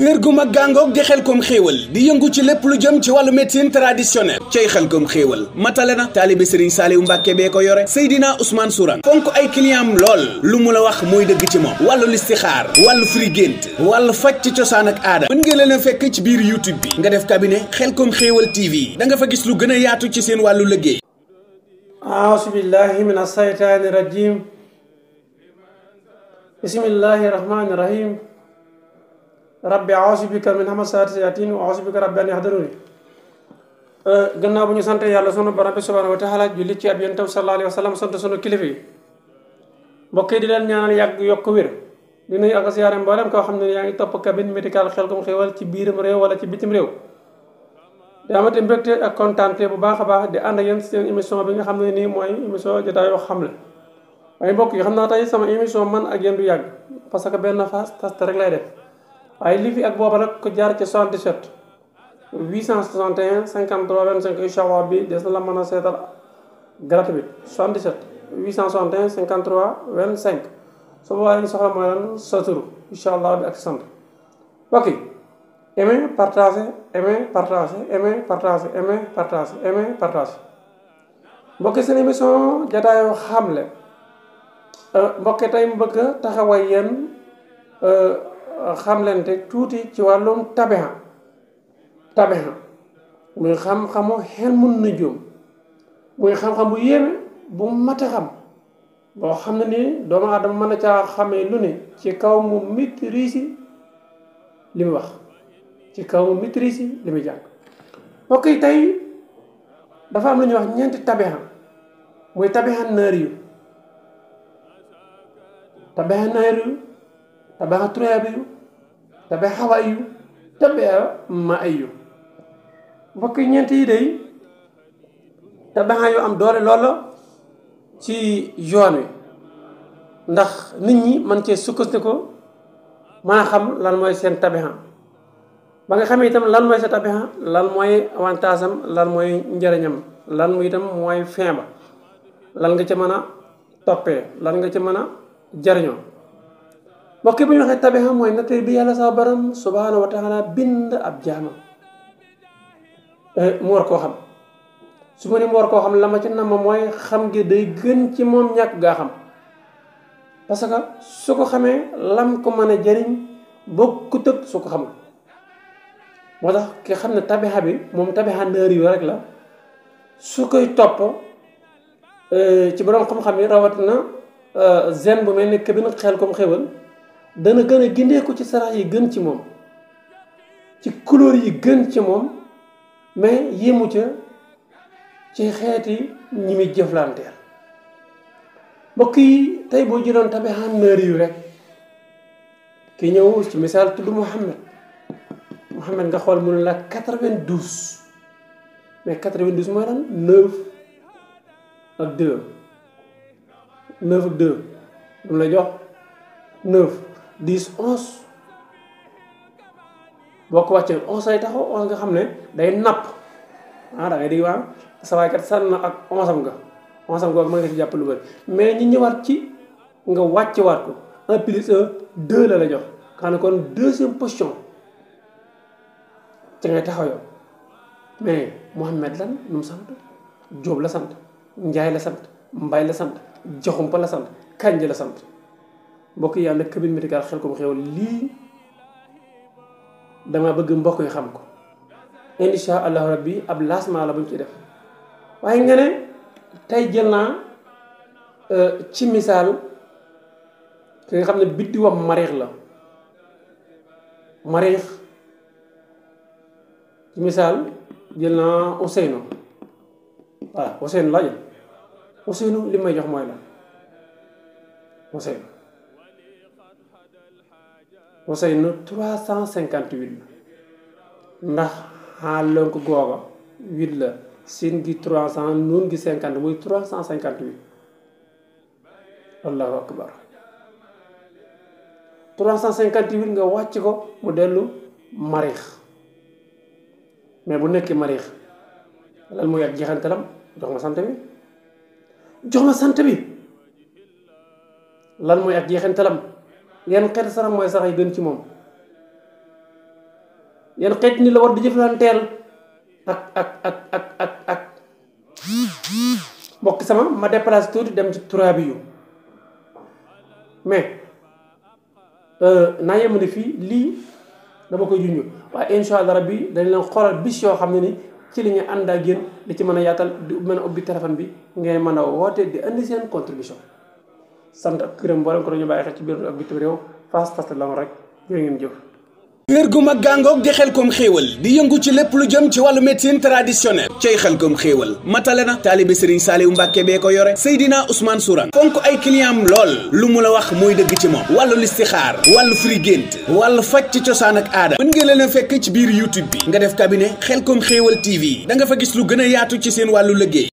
wér gu mag gàngoog di Xelcom xéewal di yëngu ci lépp lu jëm ci wàllu médecine traditionnelle cay Xelcom xéewal matale na taalibe Serigne Saliou Mbàkke bee ko yore Seydina Ousmane Sourang fonk ay client am lool lu mu la wax mooy dëgg ci moom wàllu listixaar wàllu firi gént wàllu faj ci cosaan ak aada mën ngeen leen a fekk ci biir YouTube bi nga def cabinet Xelcom xéewal TV da nga fa gis lu gën a yaatu ci seen wàllu liggéey. aousu billahi min asaytaani rajim bismillahi rahmani rahim rabbi aousu bika min hamasaati sayatin wa aousu bika rabbi an yahduruni gannaaw bu ñu sant yàlla sunu borom bi subhanahu wa taala julli ci ab yonentam sallallahu alayhi wa sallam sant sunu kilifa yi mbokk yi di leen ñaanal yàgg yokk wér di nuyu ak siyaare mboolem koo xam ne yaa ngi topp cabine médicale Xelcom xéewal ci biiram réew wala ci bitim réew di amati mbégte ak kontaante bu baax a baax di ànd ak yéen seen émission bi nga xam ne nii mooy émission jotaayu xamle waaye mbokk yi xam naa tey sama émission man ak yéen du yàgg parce que benn phase test rek lay def waaye lii fi ak booba nag ko jaar ci 77 861 53 25 incha allah bi des na la mën a seetal gratuit 77 861 53 25 su boobaa ñu soxla mooy lan sa tur incha allah bi ak sant mbokk yi aimer partager aimer partager aimer partager aimer partager aimer partager mbokk seen émission jotaayu xamle mbokk tey mu bëgg a taxawaay yéen xamlente tuuti ci wàllum tabiha muy xam-xamu xel mun na jóom muy xam-xam bu yéeme bu mat a xam boo xam ne nii doomu aadama mën na caa xamee lu ne ci kaw mu maîtrise li mu wax ci kaw mu maîtrise li muy jàng mbokk yi tey dafa am lu ñuy wax ñeenti tabiha muy tabiha naar yu tabiha turaabi yu tabiha hawaay yu tabiha ma ay yu mbokk yi ñeent yi day tabiha yu am doole loola ci yoon wi ndax nit ñi man cee sukkandiku mën a xam lan mooy seen tabiha ba nga xamee itam lan mooy sa tabiha lan mooy avantage am lan mooy njëriñam lan mooy itam mooy fin ba lan nga ca mën a toppee lan nga ca mën a jariñoo mbokk yi bu ñu waxee tabiha mooy nature bi yàlla sa borom subhanahu wa taala bind ab jaamam mu war koo xam su ma ni mu war koo xam la ma ci nam mooy xam gi day gën ci moom ñàkk gaa xam parce que su ko xamee lam ko mën a jëriñ bokkut ak su ko xamul moo tax ki xam ne tabiha bi moom tabiha naar yu rek la su koy topp ci borom xam-xam yi rawatina zen bu mel ni cabine Xelcom xéewal dana gën a gindeeku ci sarax yi gën ci moom ci couleur yi gën ci moom mais yéemu ca ci xeeti ñi muy jëflanteel mbokk yi tey boo jëloon tabiha naar yu rek ki ñëw ci misaal tudd Mouhamed nga xool mu ne la 92 mais 92 mooy lan 9 ak 2 9 ak 2 lu la jox 9 10 11 boo ko wàccee 11 lay taxaw 11 nga xam ne day napp da ngay di waa sa waay kat sànn na ak 11 am nga 11 am googu mën nga ci jàpp lu bëri mais ñi ñëwaat ci nga wàcce waat ko 1 plus 1 2 la jox xam ne kon deuxième position ci ngay taxaw yow mais Mouhamed lan nu mu sant Jóob la sant Njaay la sant Mbay la sant Jaxumpa la sant Kanji la sant mbokk yi ànd ak cabine médicale Xelcom xéewal lii dama bëgg mbokk yi xam ko insha allahu rabbi ab lancement la bu ñu ci def waaye nga ne tey jël naa ci misaal ki nga xam ne biddiwam mariix la mariix ci misaal jël naa Ousseynou voilà Ousseynou laa jël Ousseynou li may jox mooy la Ousseynou 358 la ndax xaalonk googa 8 la siin gi 300 nuun gi 50 muy 358 allahu akbar 358 nga wàcc ko mu dellu mariix mais bu nekkee mariix lan mooy ak jeexantalam jox ma sant bi lan mooy ak jeexantalam yan xeeti sarax mooy sarax yi gën ci moom yan xeet ni la war di jëflanteel ak mbokk sama ma déplacé tuuti dem ci turaabi yu mais naa yem ne fii lii dama koy junj waaye incha allah rabbi dañ leen xoolal bis yoo xam ne ni ci li ñu ànd ak yéen di ci mën a yaatal di mën a ubbi téléphone bi ngay mën a woote di indi seen contribution sant ak këram mboolem ko dañu bàyyi xel ci biir ak bitim réew fas la rek jërë ngeen jëf. kër gu mag gàngoog di Xelcom xéewal di yëngu ci lépp lu jëm ci wàllu médecine traditionnelle cay Xelcom xéewal matale na taalibe Serigne Saliou Mbacke bee ko yore Seydina Ousmane Sourang fonk ay client am lool lu mu la wax mooy dëgg ci moom wàllu listixaar wàllu firi gént wàllu faj ci cosaan ak aada mën ngeen leen a fekk ci biir YouTube bi nga def cabinet Xelcom xéewal TV da nga fa gis lu gën a yaatu ci seen wàllu liggéey